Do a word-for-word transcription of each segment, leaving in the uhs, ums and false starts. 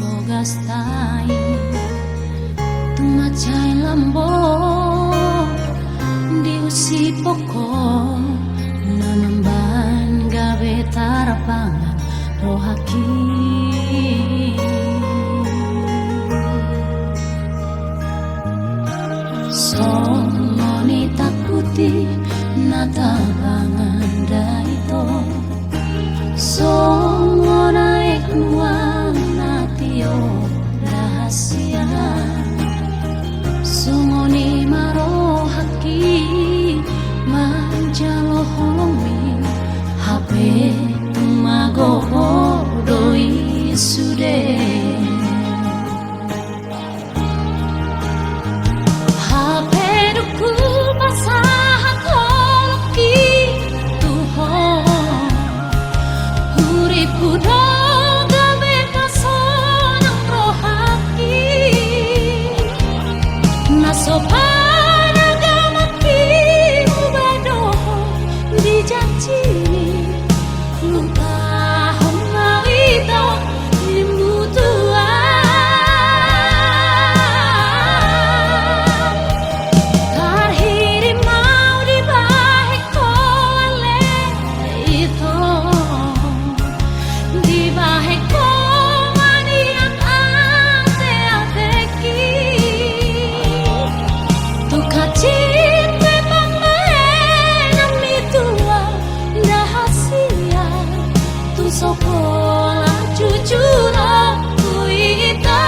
Bogasta i, tung mansai lambok diusipok ho, na mambahen gabe tarpangan rohangki. Songon i takuti na tabangan daito, songon aek nuaeng na tio da hasian. Songon i ma rohangki manjalo holongmi, hape tung magogo do i sude. Hape dung hupasahat holongki tu ho, huripku do gabe pasonang rohangki. Na so panagamanki hubahen dohot di janjimi, lupahon ma ito, nimmu tuan. Tarhirim au dibahen ho ale ito, dibahen ho maniak ateatengki. Tung hansit pe pambahenanmi tuan, da hasian, tung so pola jujur au tu ito.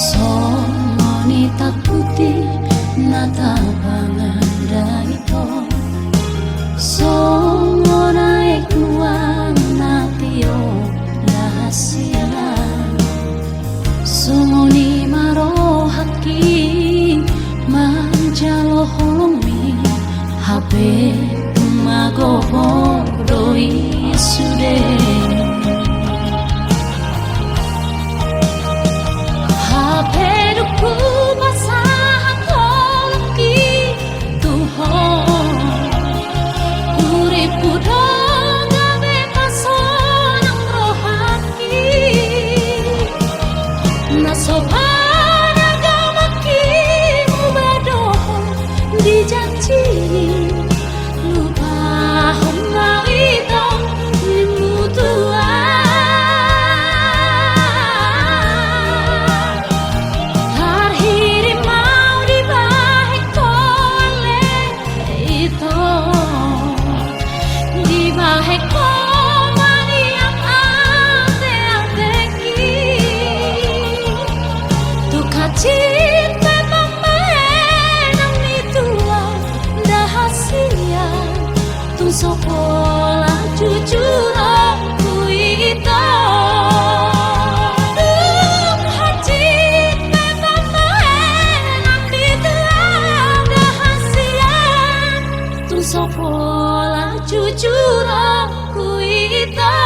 Songon i takuti na tabangan daito, songon aek nuaeng na tio da hasian. Songon i ma rohangki manjalo holongmi, hape tung magogo do i sude. Hape dung hupasahat holongki tu ho, huripku do gabe pasonang rohangki. Na so panagamanki hubahen dohot di janjimi, lupahon ma ito, nimmu tuan. Tarhirim au dibahen ho ale ito, dibahen ho maniak ateatengki. Tung hansit pe pambahenanmi tuan, da hasian, tung so pola jujur au tu ito. Tung hansit pe pambahenanmi tuan, da hasian, tung so pola jujur au tu ito.